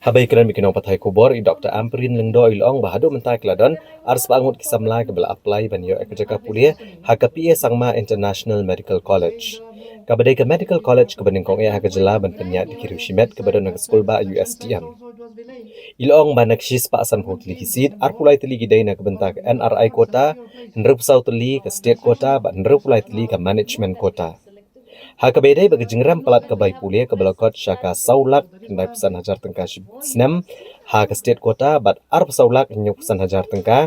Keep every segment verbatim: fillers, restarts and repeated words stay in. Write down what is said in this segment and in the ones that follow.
Haba ïakren bad ki nongpathai khubor, i Doktor Ampareen Lyngdoh i la ong ba haduh mynta ki la don arspah ngut ki samla kiba la apply ban ïoh ïa ka jaka pule ha ka P A Sangma International Medical College. Kaba dei ka medical college kaba nyngkong eh ha ka jylla ban pynïaid da ki riew shimet kaba don ha ka skulbah U S T M. I la ong ba na ka shispah sanphew tylli ki seat, arphew lai tylli ki dei na ka bynta ka N R I quota, hynriewphew saw tylli ka state quota bad hynriewphew lai tylli ka management quota. Ha kaba ïadei bad ka jingrem palat ka bai pule kaba la kot sha ka saw lak khyndai phew san hajar tyngka shi snem ha ka state quota bad arphew saw lak hynñiewphew san hajar tyngka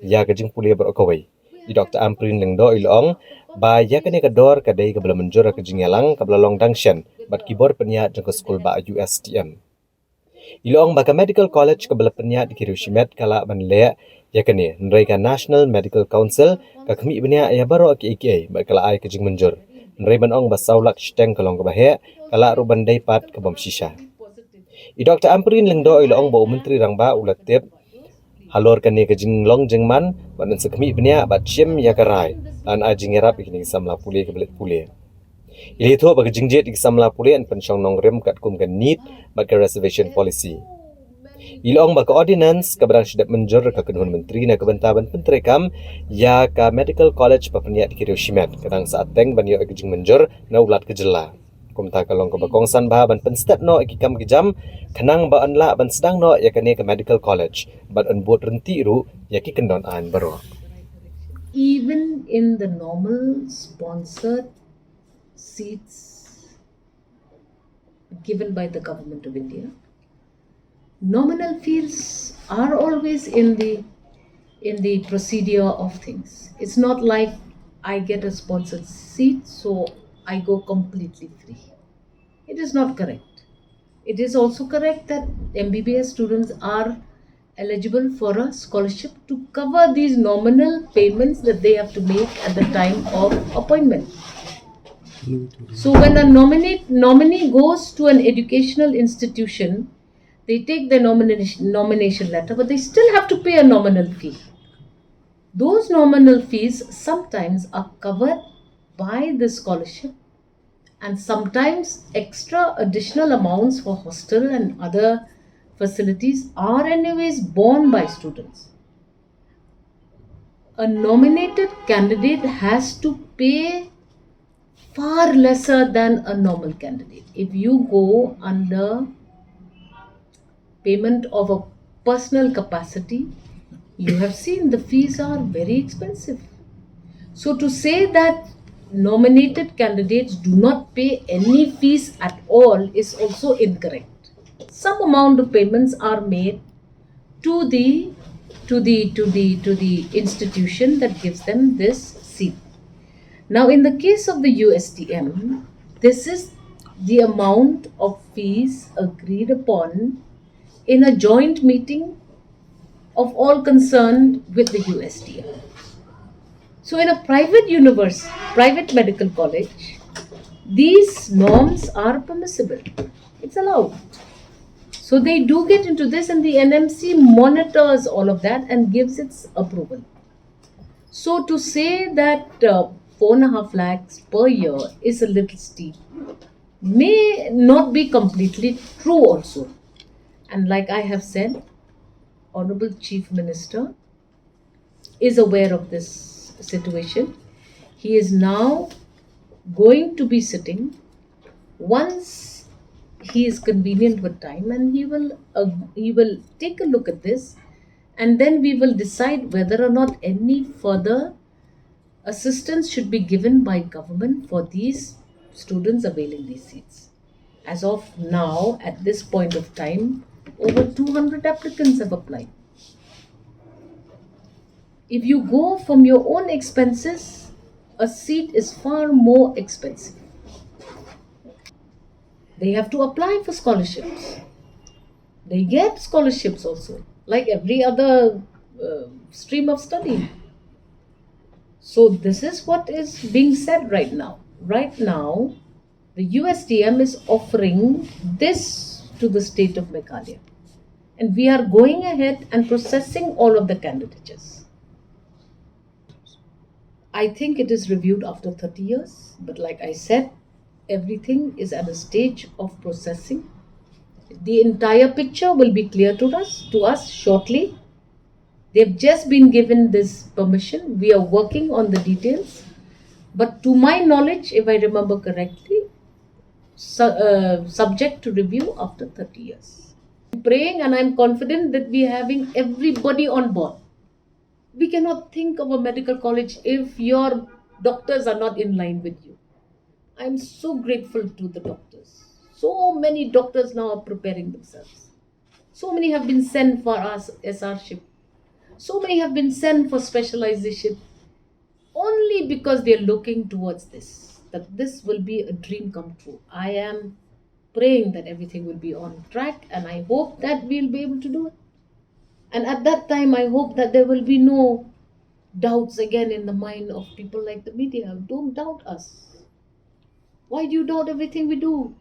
ïa ka jingpule baroh kawei. I Doktor Ampareen Lyngdoh i la ong ba ïa kane ka dor ka dei kaba la mynjur ha ka jingïalang kaba la long dang shen bad ki bor pynïaid jong ka skulbah U S T M. I la ong ba ka medical college kaba la pynïaid da ki riew shimet ka lah ban leh ïa kane, hynrei ka National Medical Council ka khmih bniah ïa baroh kiei kiei bad ka la ai ka jingmynjur. Hynrei ban ong ba saw lak shiteng ka long kaba heh, ka lah ruh ban dei pat ka bym shisha. I Doktor Ampareen Lyngdoh i la ong ba u Myntri Rangbah u la tip halor kane ka jinglong jingman bad un sa khmih bniah bad shim ïa ka rai, lane ai jingïarap ïa kine ki samla pule kiba leit pule. I la ïathuh ba ka jingjied ïa ki samla pule yn pynshong nongrim katkum ka NEET bad ka reservation policy. I la ong ba ka ordinance kaba dang shu dep mynjur ka kynhun myntri na ka bynta ban pyntreikam ïa ka medical college ba pynïaid da ki riew shimet ka dang sa ateng ban ïoh ïa ka jingmynjur na u Lat ka jylla. Kumta ka long kaba kongsan bha ban pynstet noh ïa ki kam ki jam khnang ba yn lah ban sdang noh ïa kane ka medical college bad yn bud ryntih ruh ïa ki kyndon aiñ baroh. Even in the normal sponsored seats given by the Government of India, nominal fees are always in the in the procedure of things. It's not like I get a sponsored seat, so I go completely free. It is not correct. It is also correct that M B B S students are eligible for a scholarship to cover these nominal payments that they have to make at the time of appointment. So when a nominate, nominee goes to an educational institution, they take their nomination, nomination letter, but they still have to pay a nominal fee. Those nominal fees sometimes are covered by the scholarship, and sometimes extra additional amounts for hostel and other facilities are anyways borne by students. A nominated candidate has to pay far lesser than a normal candidate. If you go under payment of a personal capacity, you have seen the fees are very expensive. So to say that nominated candidates do not pay any fees at all is also incorrect. Some amount of payments are made to the to the to the to the institution that gives them this seat. Now, in the case of the U S T M, this is the amount of fees agreed upon in a joint meeting of all concerned with the U S T M. So, in a private university, private medical college, these norms are permissible. It's allowed. So, they do get into this, and the N M C monitors all of that and gives its approval. So, to say that uh, four and a half lakhs per year is a little steep may not be completely true, also. And like I have said, Honorable Chief Minister is aware of this situation. He is now going to be sitting once he is convenient with time, and he will uh, he will take a look at this, and then we will decide whether or not any further assistance should be given by government for these students availing these seats. As of now, at this point of time, over two hundred applicants have applied. If you go from your own expenses, a seat is far more expensive. They have to apply for scholarships. They get scholarships also, like every other uh, stream of study. So, this is what is being said right now. Right now, the U S T M is offering this to the state of Meghalaya. And we are going ahead and processing all of the candidatures. I think it is reviewed after thirty years, but like I said, everything is at a stage of processing. The entire picture will be clear to us, to us shortly. They've just been given this permission. We are working on the details. But to my knowledge, if I remember correctly, su- uh, subject to review after thirty years. I'm praying and I'm confident that we are having everybody on board. We cannot think of a medical college if your doctors are not in line with you. I'm so grateful to the doctors. So many doctors now are preparing themselves. So many have been sent for us S R ship. So many have been sent for specialization only because they're looking towards this, that this will be a dream come true. I am praying that everything will be on track, and I hope that we'll be able to do it. And at that time, I hope that there will be no doubts again in the mind of people like the media. Don't doubt us. Why do you doubt everything we do?